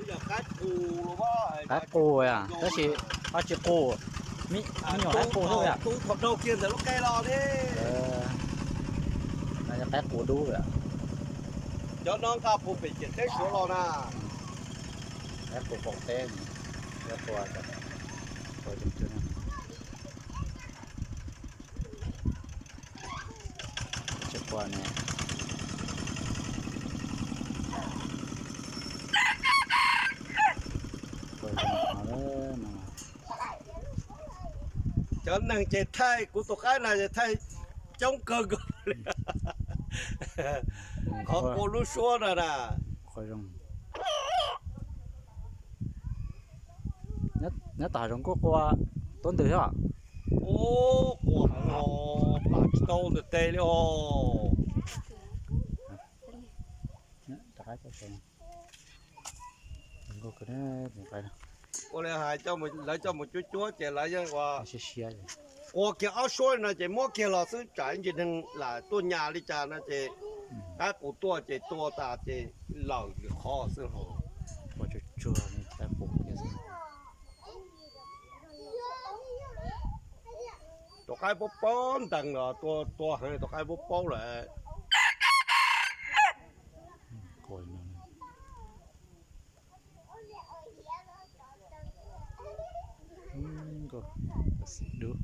Qaib qus, tab sis ho tsis qus, me nyuam qaib qus xwb yom. Qaib qus dub yom. Cov no nqa puag pem ciam teb Suav los na. Qaib qus qaum teb, tua, tua, tsis qua ne. Cov neeg ces thaij kuv tus qaib no ces thaij coob kawg nkaus li. Qhov qua lub suab no na. Nyob tom hav zoov kuj qua tuab ntwg thiab. Ub, qua heev os, pam tsis tau ntawm tes li os. Ua li hais lawv coj mus cuab cuab ces lawv yeej ua, qua kiag ob suab li no ces muab kiag los xwb, tsam ib ntsis neeg lam tuaj nyas li cas no ces qaib qus tuaj ces tua tas ces lawm lwm qhov xwb. Ua tsuag tsuag qaib qus kiag xwb. Tus qaib paub paub ntees los tua, tua heev tus qaib paub paub lawm. Dub,